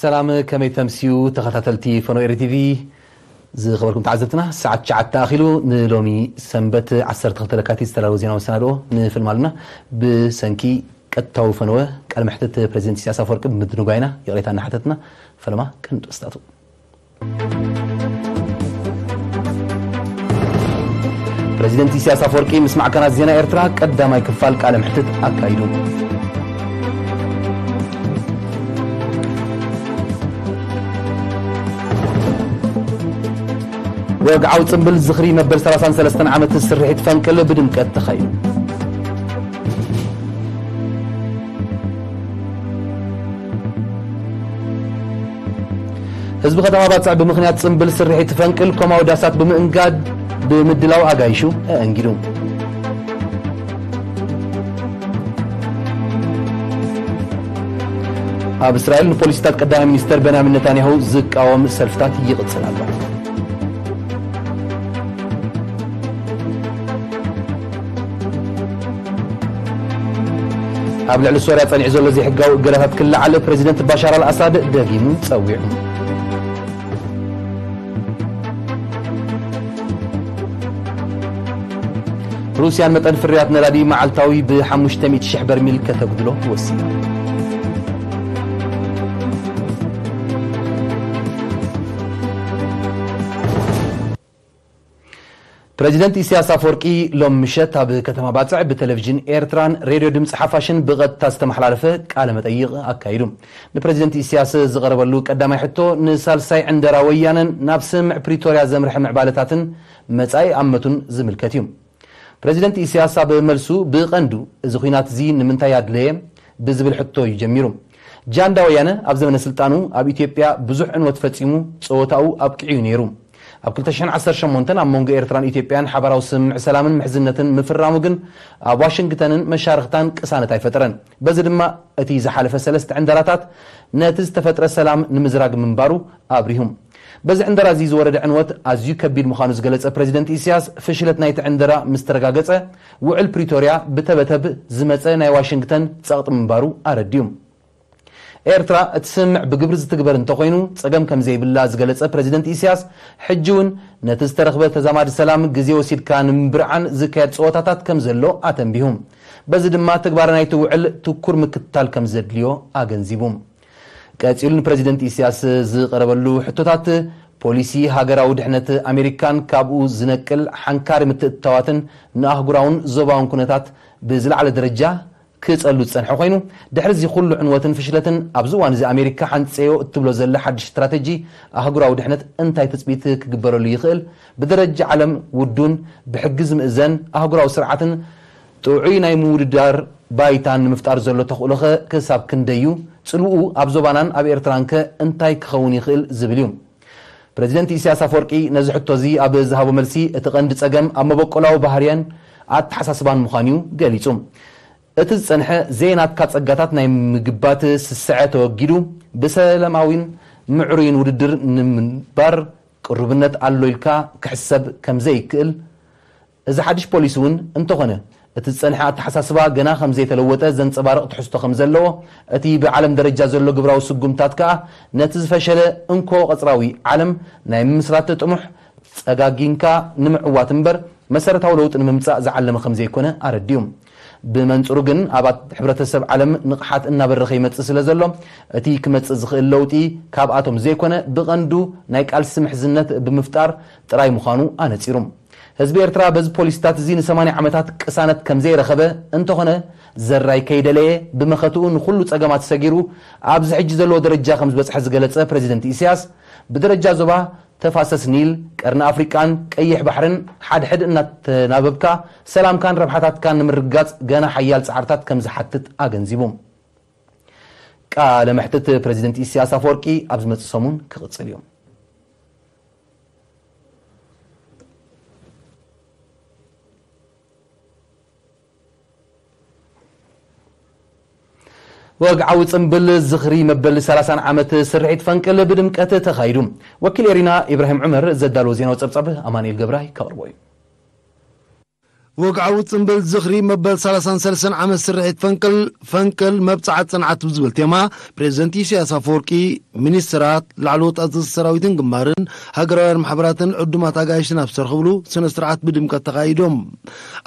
ሰላም፣ ከመይ ተምስዩ ተኸታተልቲ ፈኖ ኤሪ ቲቪ? ዝኸበርኩም ተዓዘብትና፣ ሰዓት ትሽዓተ ኣኺሉ። ንሎሚ ሰንበት ዓሰርተ ክልተ ለካቲት ዝተዳለወ ዜናዊ መሰናድኦ ንፍልም ኣለና። ብሰንኪ ቀጥታዊ ፈነወ ቃለ መሕትት ፕሬዚደንት ኢሳያስ ኣፈወርቂ ብምድንጓይና ይቕሬታ እናሓተትና፣ ፈለማ ቀንዲ ርእስታቱ። ፕሬዚደንት ኢሳያስ ኣፈወርቂ ምስ ማዕከናት ዜና ኤርትራ ቀዳማይ ክፋል ቃለ መሕትት ኣካይዱ። ወግዓዊ ጽምብል ዝኽሪ መበል ሰላሳን ሰለስተን ዓመት ስርሒት ፈንቅል ብድምቀት ተኻይዱ። ህዝቢ ከተማ ባጽዕ ብምኽንያት ጽምብል ስርሒት ፈንቅል ኮማዊ ዳሳት ብምእንጋድ ብምድላው ኣጋይሹ ኣእንጊዱ። ኣብ እስራኤል ንፖሊሲታት ቀዳማይ ሚኒስተር ቤንያሚን ነታንያሁ ዝቃወም ሰልፍታት ይቕጽል ኣሎ። ኣብ ልዕሊ ሶርያ ጸኒዑ ዘሎ ዘይሕጋዊ እገዳታት ክለዓል ፕሬዚደንት ባሻር ኣልኣሳድ ደጊሙ ጸዊዑ። ሩስያ ንመጠን ፍርያት ነዳዲ መዓልታዊ ብ ሓሙሽተ ሚእቲ ሽሕ በርሚል ከተጉድሎ ወሲና። ፕሬዚደንት ኢሳያስ ኣፈወርቂ ሎም ምሸት ኣብ ከተማ ባጽዕ ብቴሌቪዥን ኤርትራን ሬድዮ ድምፂ ሓፋሽን ብቐጥታ ዝተመሓላለፈ ቃለ መጠይቕ ኣካይዱ። ንፕሬዚደንት ኢሳያስ ዝቐረበሉ ቀዳማይ ሕቶ ንሳልሳይ ዕንደራ ወያነን ናብ ስምምዕ ፕሪቶርያ ዘምርሐ ምዕባለታትን መጻኢ ኣመቱን ዝምልከት እዩ። ፕሬዚደንት ኢሳያስ ኣብ መልሱ ብቐንዱ እዚ ኲናት እዚ ንምንታይ ኣድለየ ብዝብል ሕቶ እዩ ጀሚሩ። ጃንዳ ወያነ ኣብ ዘመነ ስልጣኑ ኣብ ኢትዮጵያ ብዙሕ ዕንወት ፈጺሙ፣ ጸወታኡ ኣብቂዑ እዩ ነይሩ። ኣብ ክልተ ሽሕን ዓሰርተ ሸሞንተን ኣብ መንጎ ኤርትራን ኢትዮጵያን ሓባራዊ ስምምዕ ሰላምን ምሕዝነትን ምፍራሙ ግን ኣብ ዋሽንግተንን መሻርኽታን ቅሳነት ኣይፈጠረን። በዚ ድማ እቲ ዝሓለፈ ሰለስተ ዕንደራታት ነቲ ዝተፈጥረ ሰላም ንምዝራግ ምንባሩ ኣብሪሁ። በዚ ዕንደራ እዚ ዝወረደ ዕንወት ኣዝዩ ከቢድ ምዃኑ ዝገለጸ ፕሬዚደንት ኢሳያስ፣ ፍሽለት ናይቲ ዕንደራ ምስ ተረጋገጸ፣ ውዕል ፕሪቶርያ ብተበተብ ዝመጸ ናይ ዋሽንግተን ጸቕጢ ምንባሩ ኣረዲኡ። ኤርትራ እቲ ስምምዕ ብግብሪ ዝትግበር እንተኾይኑ ጸገም ከም ዘይብላ ዝገለጸ ፕሬዚደንት ኢሳያስ፣ ሕጂ እውን ነቲ ዝተረኽበ ተዛማዲ ሰላም ግዜ ወሲድካ ንምብርዓን ዝካየድ ጸወታታት ከም ዘሎ ኣተንቢሁ። በዚ ድማ ተግባር ናይቲ ውዕል ትኩር ምክትታል ከም ዘድልዮ ኣገንዚቡ። ቀጺሉ ንፕሬዚደንት ኢሳያስ ዝቐረበሉ ሕቶታት፣ ፖሊሲ ሃገራዊ ድሕነት ኣሜሪካን ካብኡ ዝነቅል ሓንካሪ ምትእትታዋትን ንኣህጉራውን ዞባውን ኩነታት ብዝለዓለ ደረጃ ክጸሉ ዝጸንሐ ኮይኑ፣ ድሕሪ እዚ ኩሉ ዕንወትን ፍሽለትን ኣብዚ እዋን እዚ ኣሜሪካ ሓንጸዮ እትብሎ ዘላ ሓድሽ ስትራተጂ ኣህጉራዊ ድሕነት እንታይ ትጽቢት ክግበረሉ ይኽእል? ብደረጃ ዓለም ውዱን ብሕጊ ዝምእዘን ኣህጉራዊ ስርዓትን ጥዑይ ናይ ምውድዳር ባይታን ንምፍጣር ዘሎ ተኽእሎኸ ክሳብ ክንደይ እዩ? ጽልውኡ ኣብ ዞባናን ኣብ ኤርትራንከ እንታይ ክኸውን ይኽእል ዝብል እዩ። ፕሬዚደንት ኢሳያስ ኣፈወርቂ ነዚ ሕቶ እዚ ኣብ ዝሃቦ መልሲ፣ እቲ ቀንዲ ጸገም ኣብ መበቆላዊ ባህርያን ኣተሓሳስባን ምዃኑ እዩ ገሊጹ። እቲ ዝጸንሐ ዘይናትካ ጸጋታት ናይ ምግባት ስስዐ ተወጊዱ፣ ብሰላማዊን ምዕሩይን ውድድር ንምንባር ቅሩብነት ኣሎ ኢልካ ክሕሰብ ከም ዘይክእል፣ እዚ ሓድሽ ፖሊሲ እውን እንተኾነ፣ እቲ ዝጸንሐ ኣተሓሳስባ ገና ከም ዘይተለወጠ ዘንጸባርቕ ትሕዝቶ ከም ዘለዎ፣ እቲ ብዓለም ደረጃ ዘሎ ግብራዊ ስጉምታት ከኣ ነቲ ዝፈሸለ እንኮ ቀጽራዊ ዓለም ናይ ምምስራት ጥሙሕ ጸጋጊንካ ንምዕዋት እምበር መሰረታዊ ለውጢ ንምምጻእ ዝዓለመ ከም ዘይኮነ ኣረዲኡ። ብመንጽሩ ግን፣ ኣብ ሕብረተሰብ ዓለም ንቕሓት እናበረኸ ይመጽእ ስለ ዘሎ፣ እቲ ክመጽእ ዝኽእል ለውጢ ካብኣቶም ዘይኮነ፣ ብቐንዱ ናይ ቃልሲ ምሕዝነት ብምፍጣር ጥራይ ምዃኑ ኣነጺሩ። ህዝቢ ኤርትራ በዚ ፖሊሲታት እዚ ንሰማንያ ዓመታት ቅሳነት ከም ዘይረኸበ፣ እንተኾነ ዘራይ ከይደለየ ብመኸትኡ ንኹሉ ጸገማት ሰጊሩ ኣብዚ ሕጂ ዘለዎ ደረጃ ከም ዝበጽሐ ዝገለጸ ፕሬዚደንት ኢሳያስ፣ ብደረጃ ዞባ ተፋሰስ ኒል፣ ቀርኒ ኣፍሪቃን ቀይሕ ባሕርን ሓድሕድ እናተናበብካ ሰላምካን ረብሓታትካን ንምርግጋጽ ገና ሓያል ጻዕርታት ከም ዝሓትት ኣገንዚቡ። ቃለ መሕትት ፕሬዚደንት ኢሳያስ ኣፈወርቂ ኣብ ዝመጽእ ሰሙን ክቕጽል እዩ። ወግዓዊ ጽምብል ዝኽሪ መበል ሰላሳን ዓመት ስርሒት ፈንቅል ብድምቀት ተኻይዱ። ወኪል ኤሪና ኢብራሂም ዑመር ዘዳለዎ ዜናዊ ጸብጻብ ኣማኑኤል ገብራይ ከቕርቦ እዩ። ወግዓዊ ጽምብል ዝኽሪ መበል ሰላሳን ሰለስተን ዓመት ስርሒት ፈንቅል፣ ፈንቅል መብጽዓ ጽንዓት ብዝብል ቴማ፣ ፕሬዚደንት ኢሳያስ ኣፈወርቂ፣ ሚኒስትራት፣ ላዕለዎት ኣዘዝቲ ሰራዊትን ግንባርን፣ ሃገራውያን ማሕበራትን ዕዱማት ኣጋይሽን ኣብ ዝተረኸብሉ ስነ ስርዓት ብድምቀት ተኻይዶም።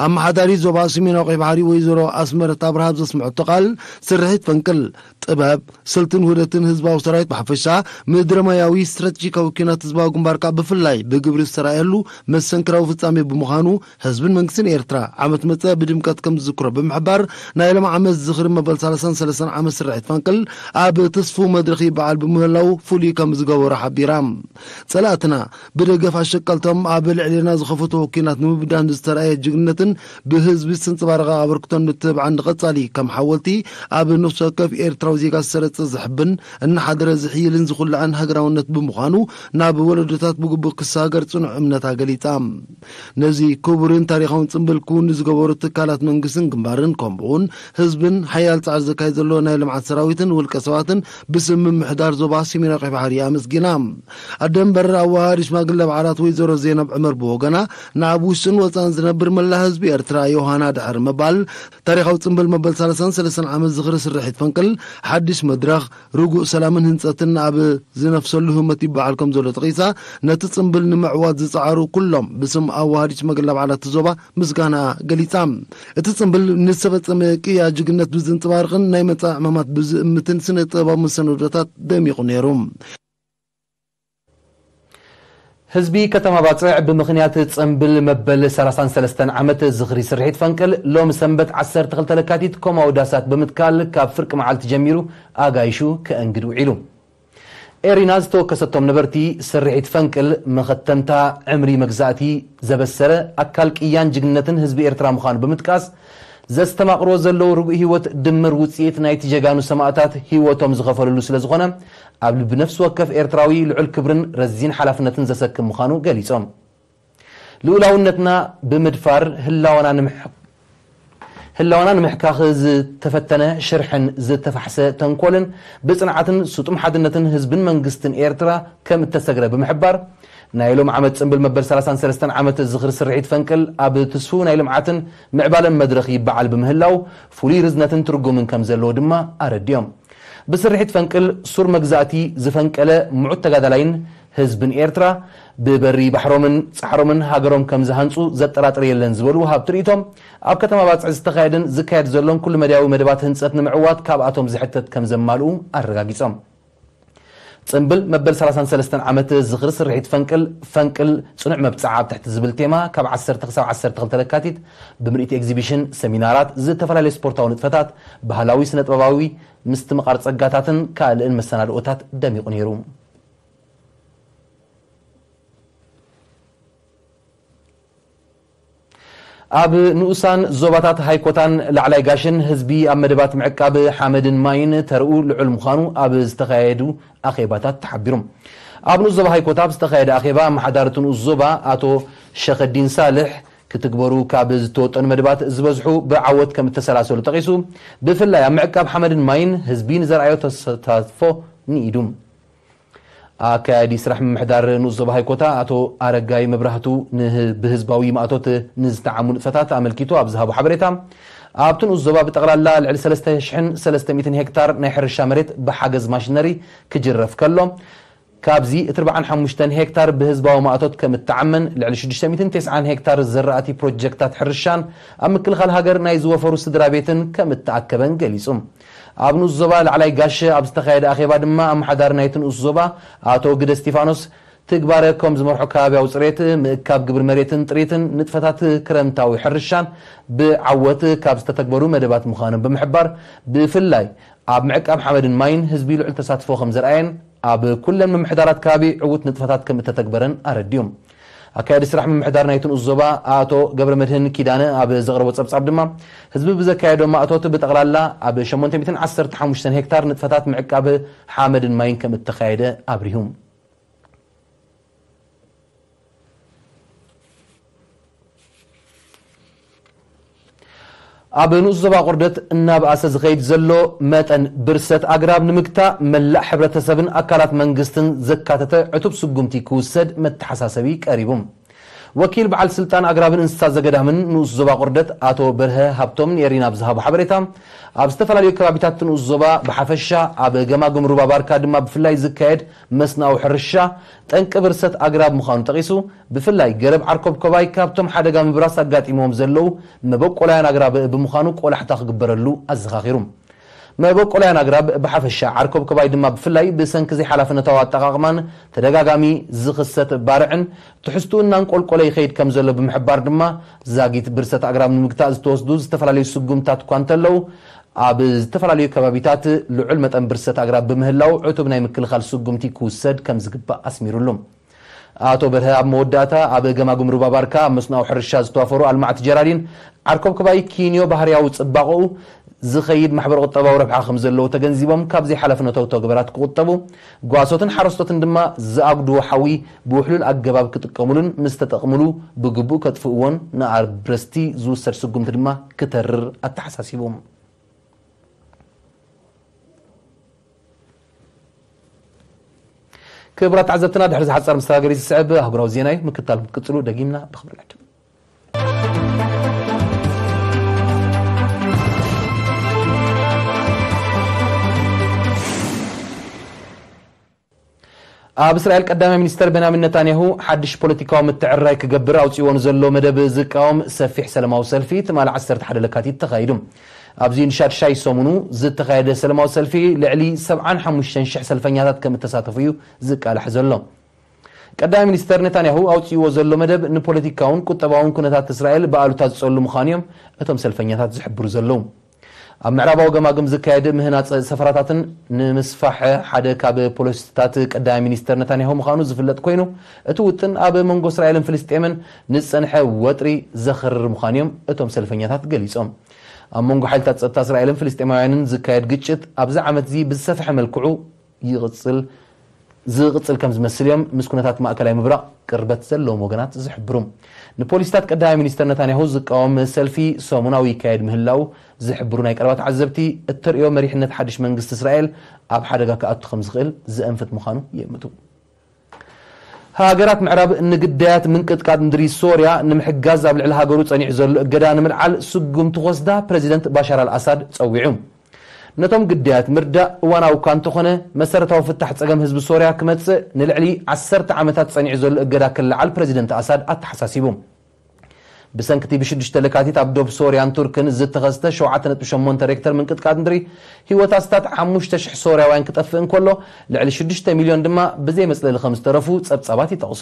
ኣመሓዳሪ ዞባ ሰሜናዊ ቀይሕ ባሕሪ ወይዘሮ ኣስመረት ኣብርሃ ኣብ ዘስምዐቶ ቃል፣ ስርሒት ፈንቅል ጥበብ፣ ስልትን ውህደትን ህዝባዊ ሰራዊት ብሓፈሻ፣ ምድረ ማያዊ ስትራቴጂካዊ ኲናት ህዝባዊ ግንባር ከኣ ብፍላይ ብግብሪ ዝተራእየሉ መሰንክራዊ ፍጻሜ ብምዃኑ፣ ህዝብን መንግስትን ኤርትራ ዓመት መጸ ብድምቀት ከም ዝዝክሮ ብምሕባር፣ ናይ ሎም ዓመት ዝኽሪ መበል ሰላሳን ሰለስተን ዓመት ስርሒት ፈንቅል ኣብ ትስፉው መድረኽ ይበዓል ብምህላው ፍሉይ ከም ዝገበሮ ሓቢራ። ጸላእትና ብደገፍ ኣሸቀልቶም ኣብ ልዕሌና ዝኸፈትዎ ኲናት ንምብዳን ዝተራእየ ጅግንነትን ብህዝቢ ዝተንጸባረቐ ኣበርክቶን ምትብባዕን ንቐጻሊ ከም ሓወልቲ ኣብ ነፍሲ ወከፍ ኤርትራዊ ዜጋ ዝሰረጸ ዘሕብን እናሓደረ ዝሕይልን ዝኹላዕን ሃገራውነት ብምዃኑ ናብ ወለዶታት ብግቡእ ክሰጋገር ጽኑዕ እምነታ ገሊጻ። ነዚ ክቡርን ታሪኻውን ጽምብል ክውን ንዝገበሩ ትካላት መንግስትን ግንባርን ከምኡውን ህዝብን ሓያል ጻዕሪ ዘካየድ ዘሎ ናይ ልምዓት ሰራዊትን ውልቀ ሰባትን ብስም ምምሕዳር ዞባ ሰሜናዊ ቀይሕ ባሕሪ ኣመስጊና። ኣደ መንበር ኣወሃሃዲ ሽማግለ በዓላት ወይዘሮ ዜናብ ዕመር ብወገና፣ ናብ ውሽጥን ወጻእን ዝነብር መላእ ህዝቢ ኤርትራ ዮሃና ድሕሪ ምባል፣ ታሪኻዊ ጽምብል መበል ሰላሳን ሰለስተን ዓመት ዝኽሪ ስርሒት ፈንቅል፣ ሓድሽ መድረኽ፣ ርጉእ ሰላምን ህንጸትን ኣብ ዝነፍሰሉ ህሞት ይበዓል ከም ዘሎ ጠቒሳ፣ ነቲ ጽምብል ንምዕዋት ዝጸዓሩ ኩሎም ብስም ኣወሃሃዲ ሽማግለ በዓላት ዞባ ምስጋና ገሊጻ። እቲ ጽምብል ንዝተፈጸመ ቅያ ጅግነት ብዝንጽባርቕን ናይ መጻኢ ዕማማት ብዝእምትን ስነ ጥበባዊ መሰናዶታት ደሚቑ ነይሩ። ህዝቢ ከተማ ባጽዕ ብምኽንያት ጽምብል መበል ሰላሳን ሰለስተን ዓመት ዝኽሪ ስርሒት ፈንቅል ሎም ሰንበት ዓሰርተ ክልተ ለካቲት ኮማዊ ዳሳት ብምትካል ካብ ፍርቂ መዓልቲ ጀሚሩ ኣጋይሹ ከእንግድ ውዒሉ። ኤሪና ዝተወከሰቶም ነበርቲ ስርሒት ፈንቅል መኸተምታ ዕምሪ መግዛእቲ ዘበሰረ ኣካል ቅያን ጅግንነትን ህዝቢ ኤርትራ ምዃኑ ብምጥቃስ፣ ዘስተማቕርዎ ዘለዉ ርጉእ ህይወት ድምር ውጽኢት ናይቲ ጀጋኑ ሰማእታት ህይወቶም ዝኸፈልሉ ስለ ዝኾነ፣ ኣብ ልቢ ነፍሲ ወከፍ ኤርትራዊ ልዑል ክብርን ረዚን ሓላፍነትን ዘሰክም ምዃኑ ገሊጾም። ልኡላውነትና ብምድፋር ህላወና ንምሕ-፣ ህላወና ንምሕካኽ ዝተፈተነ ሽርሕን ዝተፋሕሰ ተንኮልን ብጽንዓትን ስጡም ሓድነትን ህዝብን መንግስትን ኤርትራ ከም እተሰግረ ብምሕባር፣ ናይ ሎም ዓመት ጽምብል መበል ሰላሳን ሰለስተን ዓመት ዝኽሪ ስርሒት ፈንቅል ኣብ ትስፉው ናይ ልምዓትን ምዕባለን መድረኽ ይበዓል ብምህላው፣ ፍሉይ ርዝነትን ትርጉምን ከም ዘለዎ ድማ ኣረዲኦም። ብስርሒት ፈንቅል ሱር መግዛእቲ ዝፈንቀለ ምዑት ተጋዳላይን ህዝብን ኤርትራ፣ ብበሪ ባሕሮምን ጻዕሮምን ሃገሮም ከም ዝሃንጹ ዘጠራጥር የለን ዝበሉ ወሃብቲ ርእይቶም፣ ኣብ ከተማ ባጽዕ ዝተኻየደን ዝካየድ ዘሎን ኩሉ መዳያዊ መደባት ህንጸት ንምዕዋት ካብኣቶም ዝሕተት ከም ዘማልኡ ኣረጋጊጾም። ጽምብል መበል ሰላሳን ሰለስተን ዓመት ዝኽሪ ስርሒት ፈንቅል፣ ፈንቅል ጽኑዕ መብጽዓ ኣብ ትሕቲ ዝብል ቴማ ካብ ዓሰርተ ክሳብ ዓሰርተ ክልተ ለካቲት ብምርኢት ኤግዚቢሽን፣ ሰሚናራት፣ ዝተፈላለዩ ስፖርታዊ ንጥፈታት፣ ባህላዊ ስነ ጥበባዊ ምስትምቓር ጸጋታትን ካልእን መሰናድኦታት ደሚቑ ነይሩ። ኣብ ንኡሳን ዞባታት ሃይኮታን ላዕላይ ጋሽን ህዝቢ ኣብ መደባት ምዕቃብ ሓመድን ማይን ተርኡ ልዑል ምዃኑ ኣብ ዝተኻየዱ ኣኼባታት ተሓቢሩ። ኣብ ንኡስ ዞባ ሃይኮታ ኣብ ዝተኻየደ ኣኼባ ኣመሓዳሪ እቲ ንኡስ ዞባ ኣቶ ሸኸዲን ሳልሕ፣ ክትግበሩ ካብ ዝተወጠኑ መደባት ዝበዝሑ ብዓወት ከም እተሰላሰሉ ጠቒሱ፣ ብፍላይ ኣብ ምዕቃብ ሓመድን ማይን ህዝቢ ንዘርኣዮ ተሳትፎ ንኢዱ። ኣካያዲ ስራሕ ምምሕዳር ንኡስ ዞባ ሃይኮታ ኣቶ ኣረጋይ መብራህቱ ንህ-፣ ብህዝባዊ ማእቶት ንዝተዓሙ ንጥፈታት ኣመልኪቱ ኣብ ዝሃቦ ሓበሬታ፣ ኣብቲ ንኡስ ዞባ ብጠቕላላ ልዕሊ ሰለስተ ሽሕን ሰለስተ ሚእትን ሄክታር ናይ ሕርሻ መሬት ብሓገዝ ማሽነሪ ክጅረፍ ከሎ፣ ካብዚ እቲ ኣርባዓን ሓሙሽተን ሄክታር ብህዝባዊ ማእቶት ከም እተዓመን፣ ልዕሊ ሽዱሽተ ሚእትን ተስዓን ሄክታር ዘራእቲ ፕሮጀክታት ሕርሻን ኣብ ምክልኻል ሃገር ናይ ዝወፈሩ ስድራ ቤትን ከም እተኣከበን ገሊጹ። ኣብ ንኡስ ዞባ ላዕላይ ጋሸ ኣብ ዝተኻየደ ኣኼባ ድማ ኣመሓዳሪ ናይቲ ንኡስ ዞባ ኣቶ ግደ እስቲፋኖስ፣ ትግባረ ከም ዝመርሖ ከባብያዊ ጽሬት፣ ምእካብ ግብሪ መሬትን ጥሪትን ንጥፈታት ክረምታዊ ሕርሻን ብዓወት ካብ ዝተተግበሩ መደባት ምዃኖም ብምሕባር፣ ብፍላይ ኣብ ምዕቃብ ሓመድን ማይን ህዝቢ ልዑል ተሳትፎ ከም ዘርኣየን ኣብ ኩለን ምምሕዳራት ከባቢ ዕዉት ንጥፈታት ከም እተተግበረን ኣረዲኦም። ኣካያዲ ስራሕ ምምሕዳር ናይቲ ንኡስ ዞባ ኣቶ ገብረ መድህን ኪዳነ ኣብ ዘቕረቦ ጸብጻብ ድማ፣ ህዝቢ ብዘካየዶ ማእቶት ብጠቕላላ ኣብ ሸሞንተ ሚእትን ዓሰርተ ሓሙሽተን ሄክታር ንጥፈታት ምዕቃብ ሓመድን ማይን ከም እተኻየደ ኣብሪሁ። ኣብ ንኡስ ዞባ ቁርደት እናበኣሰ ዝኸይድ ዘሎ መጠን ብርሰት ኣግራብ ንምግታእ፣ መላእ ሕብረተሰብን ኣካላት መንግስትን ዘካተተ ዕቱብ ስጉምቲ ክውሰድ መተሓሳሰቢ ቀሪቡ። ወኪል በዓል ስልጣን ኣግራብን እንስሳ ዘገዳምን ንኡስ ዞባ ቁርደት ኣቶ በርሀ ሃብቶም ንኤሪና ኣብ ዝሃቦ ሓበሬታ፣ ኣብ ዝተፈላለዩ ከባቢታት ንኡስ ዞባ ብሓፈሻ፣ ኣብ ገማግም ሩባ ባርካ ድማ ብፍላይ ዝካየድ መስናዊ ሕርሻ ጠንቂ ብርሰት ኣግራብ ምዃኑ ጠቒሱ፣ ብፍላይ ገረብ ዓርኮብኮባይ ካብቶም ሓደጋ ምብራስ ኣጋጢሞም ዘለዉ መበቆላውያን ኣግራብ ብምዃኑ ቆላሕታ ክግበረሉ ኣዘኻኺሩ። መበቆላውያን ኣግራብ ብሓፈሻ፣ ዓርኮብኮባይ ድማ ብፍላይ ብሰንኪ ዘይሓላፍነታዊ ኣጠቓቕማን ተደጋጋሚ ዝኽሰት ባርዕን ትሕዝትኡ እናንቆልቆለ ይኸይድ ከም ዘሎ ብምሕባር ድማ፣ ዛጊት ብርሰት ኣግራብ ንምግታእ ዝተወስዱ ዝተፈላለዩ ስጉምታት እኳ እንተለዉ፣ ኣብ ዝተፈላለዩ ከባቢታት ልዑል መጠን ብርሰት ኣግራብ ብምህላው ዕቱብ ናይ ምክልኻል ስጉምቲ ክውሰድ ከም ዝግባእ ኣስሚሩሉ። ኣቶ በርሀ ኣብ መወዳእታ፣ ኣብ ገማግም ሩባ ባርካ ኣብ መስኖኣዊ ሕርሻ ዝተዋፈሩ ኣልማዕቲ ጀራዲን ዓርኮብኮባይ ኪንዮ ባህርያዊ ጽባቐኡ ዝኸይድ ማሕበረ ቁጠባዊ ረብሓ ከም ዘለዎ ተገንዚቦም፣ ካብ ዘይሓላፍነታዊ ተግባራት ክቑጠቡ፣ ጓሶትን ሓረስቶትን ድማ ዝኣጉድዎ ሓዊ ብውሕሉል ኣገባብ ክጥቀሙሉን ምስ ተጠቕሙሉ ብግቡእ ከጥፍእዎን ንኣረብረስቲ ዝውሰድ ስጉምቲ ድማ ክተርር ኣተሓሳሲቡ። ክቡራት ተዓዘብትና፣ ድሕሪ ዝሓጸር መሰጋገሪ ዝስዕብ ኣህጉራዊ ዜና እዩ ምክታል ክትቅጽሉ ደጊምና ብኽብሪ ንዕድም። ኣብ እስራኤል ቀዳማይ ሚኒስተር ቤንያሚን ነታንያሁ ሓድሽ ፖለቲካዊ ምትዕርራይ ክገብር ኣውጺእዎ ንዘሎ መደብ ዝቃወም ሰፊሕ ሰላማዊ ሰልፊ ትማሊ ዓሰርተ ሓደ ለካቲት ተኻይዱ። ኣብዚ ንሻድሻይ ሰሙኑ ዝተኻየደ ሰላማዊ ሰልፊ ልዕሊ ሰብዓን ሓሙሽተን ሽሕ ሰልፈኛታት ከም እተሳተፉ እዩ ዝቃላሕ ዘሎ። ቀዳማይ ሚኒስተር ነታንያሁ ኣውጺእዎ ዘሎ መደብ ንፖለቲካውን ቁጠባውን ኩነታት እስራኤል ብኣሉታ ዝጸሉ ምዃኑ እዮም እቶም ሰልፈኛታት ዝሕብሩ ዘለዉ። ኣብ ምዕራባዊ ገማግም ዝካየድ ምህናጽ ሰፈራታትን ንምስፋሕ ሓደ ካብ ፖሊሲታት ቀዳማይ ሚኒስተር ነታንያሁ ምዃኑ ዝፍለጥ ኮይኑ፣ እቲ ውጥን ኣብ መንጎ እስራኤልን ፍልስጤምን ንዝጸንሐ ወጥሪ ዘኽርር ምዃኑ እዮም እቶም ሰልፈኛታት ገሊጾም። ኣብ መንጎ ሓይልታት ጸጥታ እስራኤልን ፍልስጤማውያንን ዝካየድ ግጭት ኣብዚ ዓመት እዚ ብዝሰፍሐ መልክዑ ይቕጽል ዝቕጽል ከም ዝመስል እዮም ምስ ኩነታት ማእከላይ ምብራቕ ቅርበት ዘለዎም ወገናት ዝሕብሩ። ንፖሊሲታት ቀዳማይ ሚኒስተር ነታንያሁ ዝቃወም ሰልፊ ሰሙናዊ ይካየድ ምህላው ዝሕብሩ ናይ ቀረባ ተዓዘብቲ፣ እተርእዮ መሪሕነት ሓድሽ መንግስቲ እስራኤል ኣብ ሓደጋ ክኣቱ ከም ዝኽእል ዘእንፍት ምዃኑ ይእምቱ። ሃገራት ምዕራብ ንግዳያት ምንቅጥቃጥ ምድሪ ሶርያ ንምሕጋዝ ኣብ ልዕሊ ሃገሩ ጸኒዑ ዘሎ እገዳ ንምልዓል ስጉምቲ ክወስዳ ፕረዚደንት ባሻር ኣልኣሳድ ጸዊዑ። ነቶም ግዳያት ምርዳእ እዋናዊ እኳ እንተኾነ፣ መሰረታዊ ፍታሕ ጸገም ህዝቢ ሶርያ ክመጽእ ንልዕሊ ዓሰርተ ዓመታት ጸኒዑ ዘሎ እገዳ ክለዓል ፕረዚደንት ኣሳድ ኣተሓሳሲቡ። ብሰንክቲ ብሽዱሽተ ለካቲት ኣብ ዶብ ሶርያን ቱርክን ዝተኸስተ ሸውዓተ ነጥቢ ሸሞንተ ሬክተር ምንቅጥቃጥ ምድሪ ህይወት ኣስታት ሓሙሽተ ሽሕ ሶርያውያን ክጠፍእ እንከሎ፣ ልዕሊ ሽዱሽተ ሚልዮን ድማ ብዘይ መጽለሊ ከም ዝተረፉ ጸብጻባት ይጠቕሱ።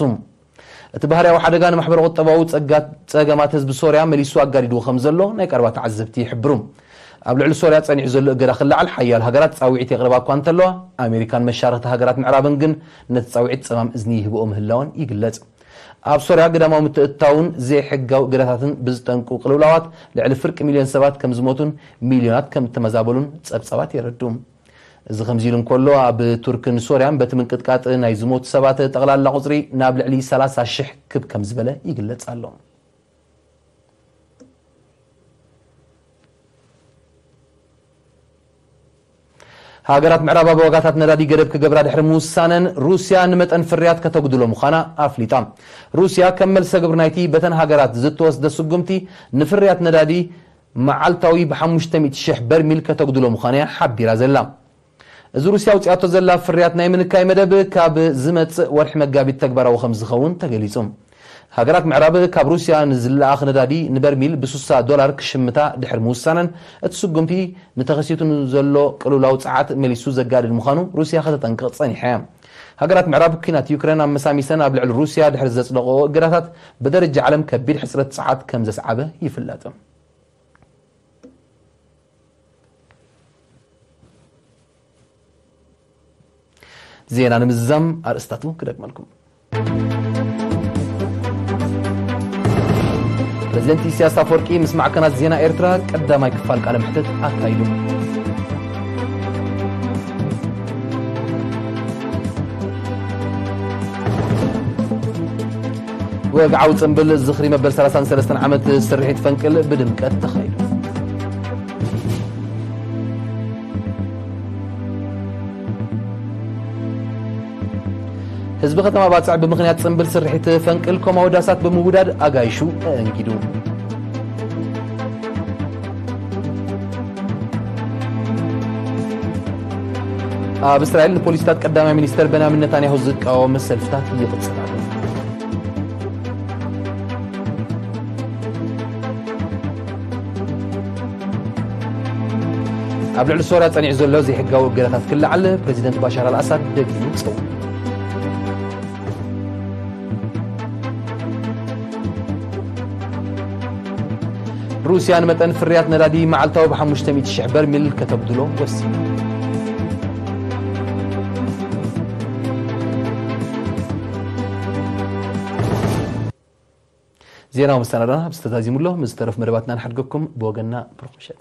እቲ ባህርያዊ ሓደጋ ንማሕበረ ቁጠባዊ ጸጋ-፣ ጸገማት ህዝቢ ሶርያ መሊሱ ኣጋዲድዎ ከም ዘሎ ናይ ቀረባ ተዓዘብቲ ይሕብሩ። ኣብ ልዕሊ ሶርያ ጸኒዑ ዘሎ እገዳ ክለዓል ሓያል ሃገራት ጻውዒት የቕርባ እኳ እንተለዋ፣ ኣሜሪካን መሻርኽቲ ሃገራት ምዕራብን ግን ነቲ ጻውዒት ጸማም እዝኒ ይህብኦ ምህላወን ይግለጽ። ኣብ ሶርያ ግዳማዊ ምትእትታውን ዘይሕጋዊ እገዳታትን ብዝጠንቁ ቅልውላዋት ልዕሊ ፍርቂ ሚልዮን ሰባት ከም ዝሞቱን ሚልዮናት ከም እተመዛበሉን ጸብጻባት የረድኡ። እዚ ከምዚ ኢሉ እንከሎ፣ ኣብ ቱርክን ሶርያን በቲ ምንቅጥቃጥ ናይ ዝሞቱ ሰባት ጠቕላላ ቁጽሪ ናብ ልዕሊ ሰላሳ ሽሕ ክብ ከም ዝበለ ይግለጽ ኣሎ። ሃገራት ምዕራብ ኣብ ዋጋታት ነዳዲ ገደብ ክገብራ ድሕሪ ምውሳነን፣ ሩስያ ንመጠን ፍርያት ከተጉድሎ ምዃና ኣፍሊጣ። ሩስያ ከም መልሰ ግብሪ ናይቲ በተን ሃገራት ዝተወስደ ስጉምቲ፣ ንፍርያት ነዳዲ መዓልታዊ ብሓሙሽተ ሚእቲ ሽሕ በርሚል ከተጉድሎ ምዃና እያ ሓቢራ ዘላ። እዚ ሩስያ ኣውጺኣቶ ዘላ ፍርያት ናይ ምንካይ መደብ ካብ ዝመጽእ ወርሒ መጋቢት ተግባራዊ ከም ዝኸውን ተገሊጹ። ሃገራት ምዕራብ ካብ ሩስያ ንዝለኣኽ ነዳዲ ንበርሚል ብስሳ ዶላር ክሽምታ ድሕሪ ምውሳነን፣ እቲ ስጉምቲ ንተኸሲቱ ንዘሎ ቅልውላው ጸዓት መሊሱ ዘጋድድ ምዃኑ ሩስያ ከተጠንቅቕ ጸኒሓ እያ። ሃገራት ምዕራብ ኲናት ዩክሬን ኣመሳሚሰን ኣብ ልዕሊ ሩስያ ድሕሪ ዘጽደቕኦ እገዳታት ብደረጃ ዓለም ከቢድ ሕጽረት ጸዓት ከም ዘስዓበ ይፍለጥ። ዜና ንምዝዛም ኣርእስታቱ ክደግመልኩም። ፕረዚደንት ኢሳያስ ኣፈወርቂ ምስ ማዕከናት ዜና ኤርትራ ቀዳማይ ክፋል ቃለ መሕትት ኣካይዱ። ወግዓዊ ጽምብል ዝኽሪ መበል ሰላሳን ሰለስተን ዓመት ስርሒት ፈንቅል ብድምቀት ተኻይዱ። ህዝቢ ከተማ ባጽዕ ብምኽንያት ጽንብል ስርሒት ፈንቅል ኮማዊ ዳሳት ብምውዳድ ኣጋይሹ ኣእንጊዱ። ኣብ እስራኤል ንፖሊሲታት ቀዳማይ ሚኒስተር በንያሚን ነታንያሁ ዝቃወም ሰልፍታት ይቕጽል ኣሎ። ኣብ ልዕሊ ሶርያ ጸኒዑ ዘሎ ዘይሕጋዊ እገዳታት ክለዓል ፕረዚደንት ባሻር ኣልኣሳድ ደጊሙ ጸዊዑ። ሩስያ ንመጠን ፍርያት ነዳዲ መዓልታዊ ብ ሓሙሽተ ሚእቲ ሽሕ በርሚል ከተጉድሎ ወሲና። ዜናዊ መሰናዶና ኣብዚ ተዛዚሙ ኣሎ። ምስ ዝተረፉ መደባትና ንሓድገኩም። ብወገንና ብሩኽ ምሸት።